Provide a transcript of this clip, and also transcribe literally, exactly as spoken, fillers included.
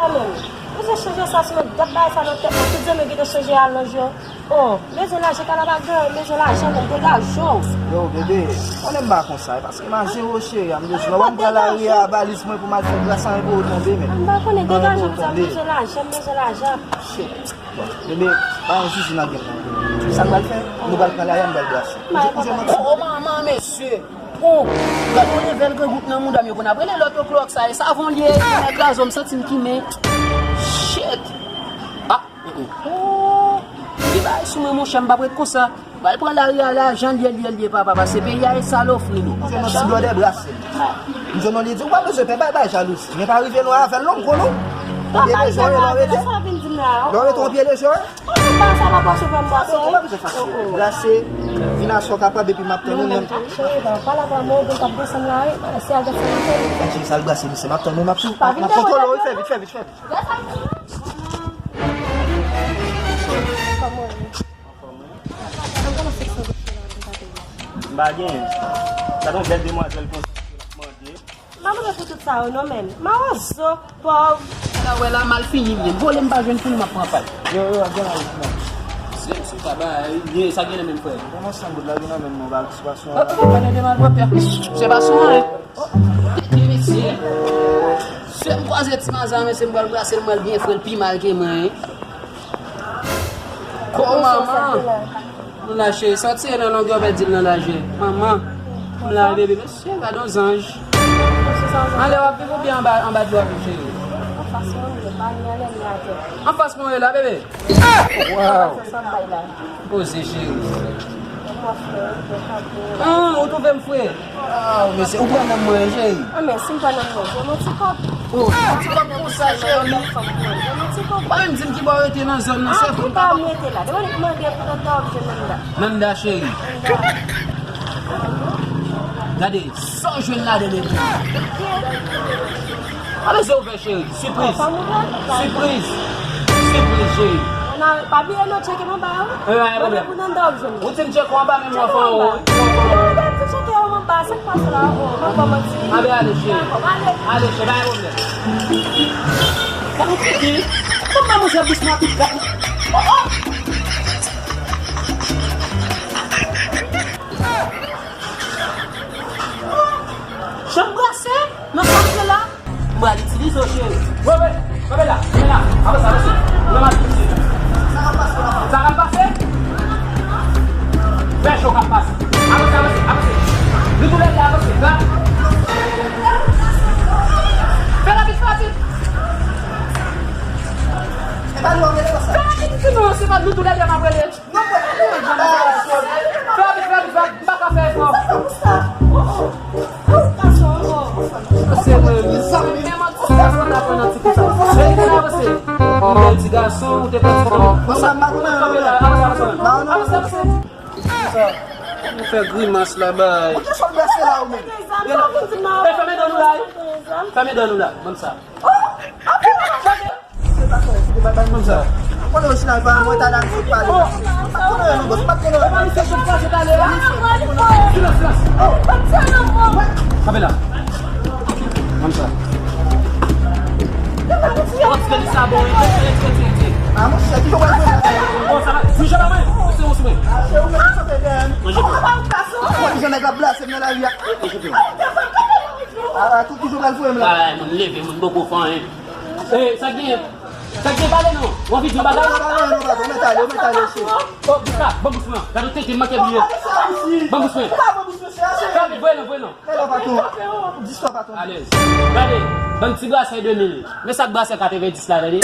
Sa menm. Ou se chanje sa sou dat bagay sa nan tèt mwen. Tout zanmi yo gentan chanje alonj yo. Oh, bezwen lajan, kalabagay, bezwen lajan, men degaje w. Yo, bebe, konnen m pa konsa, e paske m a zewo cheri a, m bezwen. Wè m pran lari a, valiz mwen pou m al fè gras a mwen pou yo tonbe, men. M pa konnen, degaje w, bezwen lajan, bezwen lajan. Shit. Bon, bebe, pa yon zizi nan game nan. Sa n pral fè? Nou pral pran lari a, n pral brase. Ou jwenn manti. Oh, manman, mesye. Oh, gade yon level grangou nan mouda m, yo konn ap rele lòt yo klòk sa, e savon l ye, nèg la zo m santi m kimen. Shit. Ah, mm, mm. Oh, m gen bagay sou mwen, monchè, m p ap ret konsa. M pral pran lari a la, jan l ye, l ye, l ye, papa, pase peyi a e sal ofri nou. M jwenn yon ti blòdè brase. M jwenn yon li di, ou pa bezwen pè, bay, bay jalouzi. Men pa rive lwen avè l non, m konnen w. Ou pye lejè, lè w rete. Lè w rete, w pye lejè. Ou pa sa la pase fè m pase. Ou pa bezwen fache. Brase, vin aswè w kapab, epi m ap tann ou menm. Cheri, pa, pa la pa mò, bon, k ap desann la, wi. Se al desann, cheri. Sa l brase, misye, m ap tann ou, m ap sou, m ap kontwole w, wi, fè vit, fè vit, fè vit. M pa gen. Gade yon bèl demwazèl konsa, mande. M pa bezwen pou tout sa yo non, menn. Mawozo, pòv. Ala wè la, mal fini l ye. Vole m pa jwenn pou li, m ap pran pay. Yo, yo, gen la, yo, non. Se, se pa ba, ye, sa gen nan menm frè. Kòman san goud la, gen nan menm non, ba, se pa sou. Oh, oh, pa de mal, pòv. Se pa sou, hein. Oh, mesye. Se m kwaze ti maza, mesye, m pral brase l, m pral byen fre l pi mal ke mwen, hein. Kò manman. Nou la cheri, sòti nan longè, pèdi l nan lajè. Manman, m la bebe, mesye, gade yon zanj. Anlè w ap viv oubyen anba, anba dlo w ap viv, cheri? Anfas mwen, yo pa ni anlè ni atè. Anfas mwen, yo la, bebe. Wow. Poze, cheri. Hum, ou twouve m fre? Ah, mesye, ou pran nan mwen, cheri. Ah, men si m pran nan mwen, jwenn yon ti kòb. Oh, yon ti kòb konsa, cheri. Jwenn yon ti kòb. Pa menm di m ki bò w rete nan zòn nan, sèf ou pa. Ou pa m rete la. Depi w mande pou lòt la, w ap jwenn Nanda. Nanda, cheri. Nanda. Gade, sa w jwenn ladan men. Pa bezwen ouvè, cheri. Sipriz. Sipriz. Sipriz, cheri. Pa bliye non, tcheke m anba, wi. Wi, pa gen pwoblèm. Mande pou Nanda w ap jwenn. Ou di m tcheke w anba, men m wè w fè anwo. Mwen di tcheke w anba, sa k pase la, oh, mwen ba w manti. Anben ale, cheri. Ale, cheri, pa gen pwoblèm. Gade yon ti fi. Kòman manje bouch mwen ap pi gat. Oh, oh. Janm brase nan fòs la. M pral itilize w, cheri. Wi, wi. Kanpe la, kanpe la. Avanse, avanse. Ou nan mache, mesye. Sa k ap pase? Fè cho k ap pase. Avanse, avanse, avanse. Nou tou lè de avanse. Fè rapid, fè rapid. Fè rapid, pitit, non, se pa nou tou lè de m ap rele. Fè rapid, fè rapid, fè rapid, m pa ka fè efò. Se vre, wi. Men mwen ti gason ta pran nan ti kou sa. Men li te avanse. Ou bèl ti gason, ou te pran ti fanm. Avanse, avanse, avanse. Avanse, avanse. Sa, ou fè grimas la, bay. Ou te sot brase la, ou menm. E, fèmen dan nou la, wi. Fèmen dan nou la, ban m sa. Konnen yo chita pa mwen ta la misye pale. Konnen yo non bòs, pa konnen yo. Silans, silans. Kanpe la. Konn sa. Bon, ti sa bon, wi. Retire, retire, retire. Ah, monchè, ki jwè jwè la? Bon, sa va. Touche la mwen. Se ou sou mwen. Ah, se ou menm ki sot dèyè m. Manje pou. Mwen ki jan nèg la blase m nan lari a. Manje pou. Ah, ah, tout ki jwè pral voye m la. Ah, moun leve, moun poko fè anyen. Eh, sa k genyen? Sa k genyen, pale non. Ou anvi di yon bagay? Non, non, non, non, non, mèt ale, mèt ale, cheri. Oh, Gustav, ban bous mwen. Gade tete m manke bliye. Ban bous mwen. Fè vit, voye non, voye non. Alèz. Gade, ban m ti brasè de mil. Men sa k brasè katrevendis la, tande.